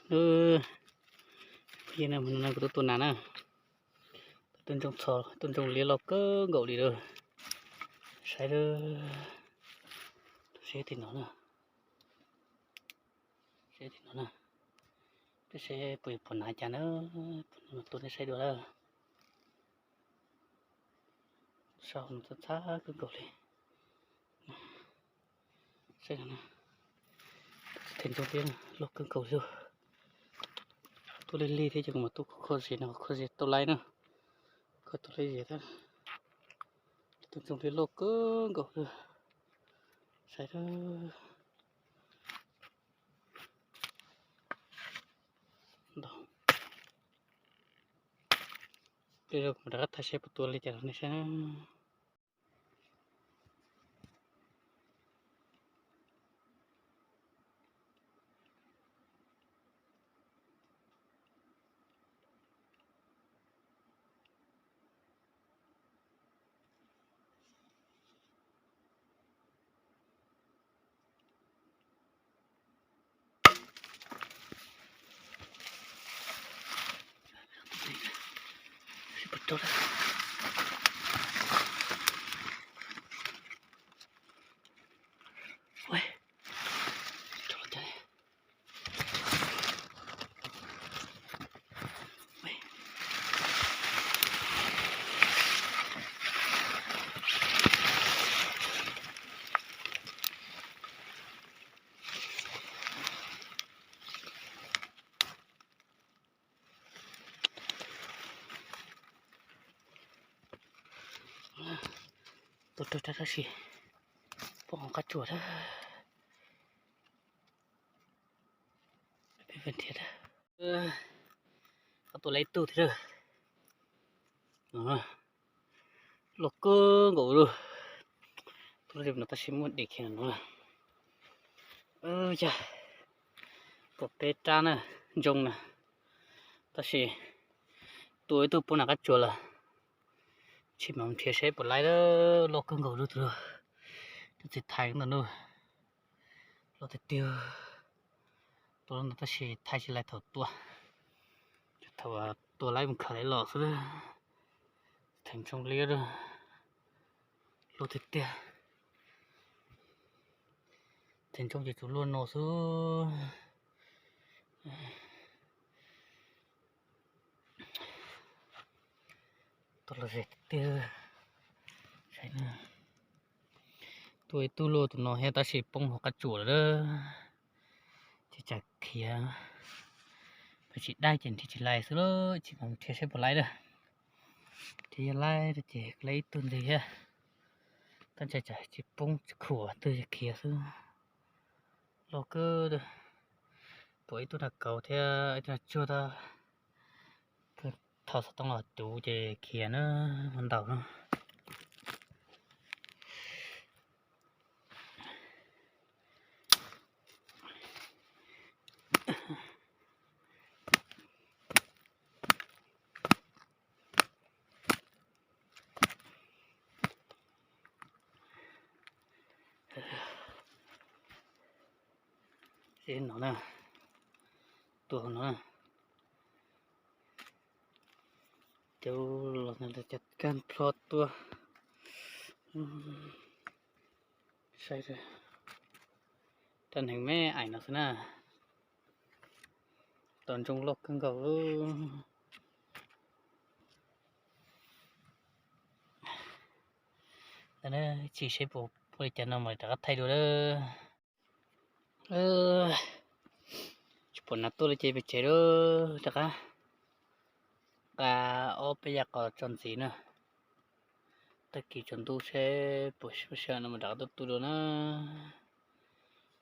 Phooj ywg, no kuv tuaj tua nas na. Tuaj ntsoog txho, tuaj ntsoog liab loj kawg nkaus li lawm. Saib, saib tim no na, saib tim no na, peb saib puas yuav pom nas cas na. Tua nej saib dua lawm. Saum no txhab txhab kawg nkaus li. Saib no, them ntsoog liab loj kawg nkaus li. Tuaj lig lig thiab ces kuv mam tuaj kho kho zes no, kho zes tau laib na. Kho tau laib zes thiab. Tus ntsoog liab loj kawg nkaus li. Saib, ntau. Peb kuv mam rov qab thaij saib puas tua li cas rau nej saib. Tua raug rab tab sis poob hauv qab tsuas thiab. Peb thiab, tua lawm ib tug thiab. Loj kawg nkaus li. Tua lawm no tab sis muaj dim kiag no. Yog, pom peb rab na, ntsoog na, tab sis tua ib tug poob nram qab tsuas lawm. Tsis mam nrhiav saib puas laib, loj kawg nkaus li tus, tus txiv thais ntawm no. Loj tiag tiag. Tua no tab sis thaij tsis laib thaum tua, thaum tua laib mus khaws laib los xwb. Them ntsoog liab loj tiag tiag. Them ntsoog ces tsuas luaj no xwb. Tua los ze tiag. Tua ib tug luaj tus no thiab tab sis poob hauv qab tsuas lawm. Ces tsam khiav, peb tsis dai ces nrhiav tsis laib xwb lauj, tsis mam nrhiav saib puas laib lawm. Nrhiav yog laib ces laib ib tug ntxiv thiab. Tab ntshai tsam tsis poob tsis khuam twg ces khiav xwb. Loj kawg, pom ib tug nas kaus thiab ib tug nas tsuag tab, thaum xov tooj los cuv ces khiav na, mus ntaus na. No na, tua no na, cov los cov kag nplho tua. Saib, rab hneev me aim no xwb na. Tua ntsoog loj kawg nkaus. Tsis saib puas ua li cas no mas rov qab thaij dua lawm. Tsis pom nas tuaj li ces pem tsev lawm, rov qab nqa ob peb yam qos tso ntxiv na. Tag kis tsaus ntuj seb puas sij hawm no mas rov qab tuaj tua dua na.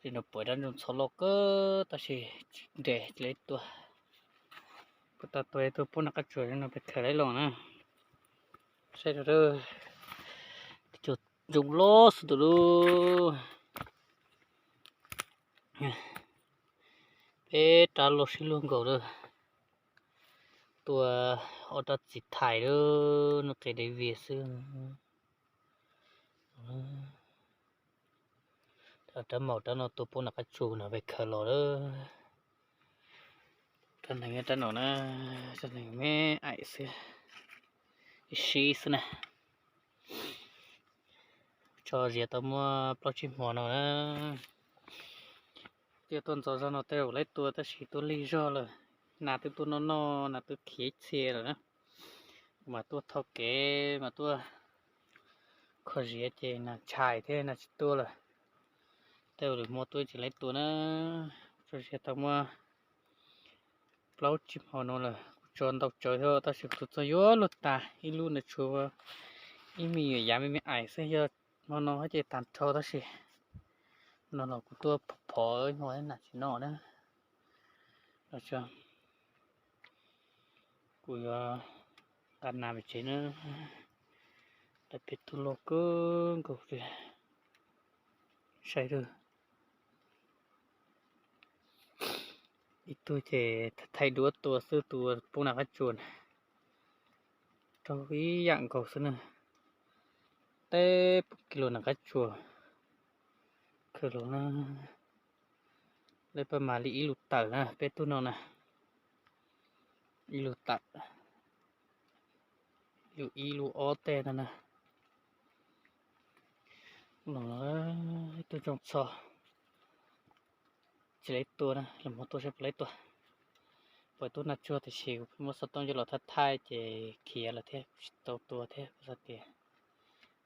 Li no pom rab ntsoog txho loj kawg tab sis tsis nres li tua. Puas tau tua tua poob nram qab tsuas no peb khaws laib los na. Saib, tus ntsoog loj xwb tus lub. Peb rab loj sib luag nkaus lawm. Tua ob rab txiv thais lawm, noj qe dev vias xwb. Rab maum rab no tua poob nram qab tsuas no peb khaws los lawm. Rab neeg, rab no na, rab neeg me aim xwb, ib sib xwb na. Tso ziav tau muaj plaub tsib hmo no na. Twb tuaj ntxov zog no tej zaum lawv tua tab sis tuaj lig zog lawm. Nas twb tuaj noj noj, nas twb khiav ib txhia lawm na. Kuv mam tuaj thauj kev mas tuaj kho ziav ces nas ntshai thiab nas tsis tuaj lawm. Tej zaum lwm hmo tuaj tsis lawv tua na. Tso ziav tau muaj plaub tsib hmo no lawm, kuv tso ntau tsawv thiab tab sis kuv tus txob yuav luag tas, ib lub ntawd tshuav ib me nyuam yav me me aim xwb, yog hmo no ces tag nrho tab sis no los kuv tuaj phov phov no nas tsis noj na. Kuv yuav nqa nas pem tsev na, lawv peb tug loj kawg nkaus li, saib lawm. Ib tug ces thaij duab tua xwb, tus poob nas qab tsuas na, raug ib yam nkaus xwb na, teb poob kis lus nas qab tsuas kawg los na. Lawv pab mas li ib lus tawm na, peb tug no na, ib lus tawm, lus ib lus ob tej no na. Los ib tug zoo txho, tsis lawv tua na, lwm hmo tuaj saib puas lawv tua. Pom tub nas tsuag tiam sis kuv muab xov tooj coj los thaij thaij ces khiav lawm thiab kuv tsis tau tua thiab kuv xav tias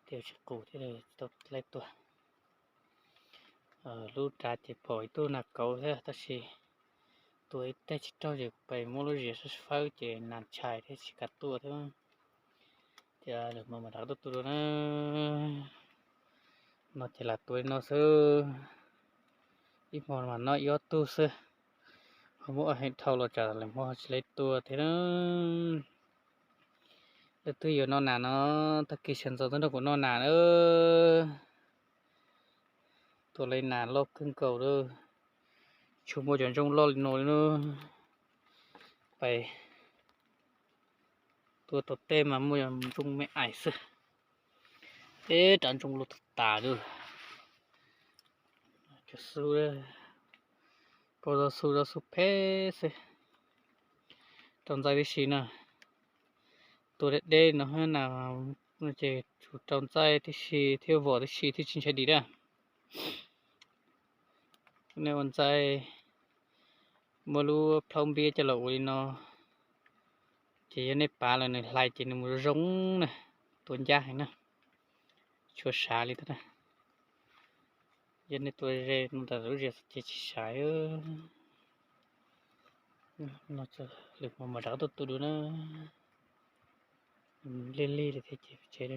tej tsis qus thiab tsis tau lawv tua. Lub nrad ces pom ib tug nas kauv thiab tab sis tua ib teg tsis raug ces kuv pais muab lub ziav sab fawb ces nas ntshai thiab tsis kam tua thiab. Ces lwm hmo mam rov tuaj tua dua na. No ces lam tua li no xwb, ib hmo mas noj ib ob tug xwb, ho muab ua heev dhau los tsam lwm hmo tsis lawv tua thiab na. Leej twg yuav noj nas no, tag kis sawv ntxov tuaj nrog kuv noj nas na. Tua li nas loj kawg nkaus lawm, tsuas muaj cov ntsooj loj li no li na. Pais tua tau tej mas muaj ntsooj me aim xwb, ib rab ntsooj luaj tas tas lawm. Cov xub, pom zoj xub, zoj xub phem xwb. Rau ntxaij tib si na, tua deb deb no na, ces tsum rau ntxaij tib si thiab vom tib si thiaj tsis ntshai dim na. Nej ua ntxaij muab lub plhaub npiab coj los ua li no, ces yog nej pav lawm nws hlais ces nws mus zoo zoo na, tua ncaj heev na, tsis ua sav li thiab na. Yog nej tua ze no ntawm lub ziav ces tsis sav. No lwm hmo mam rov qab tuaj tua dua na. Lig lig li thiab ces tsev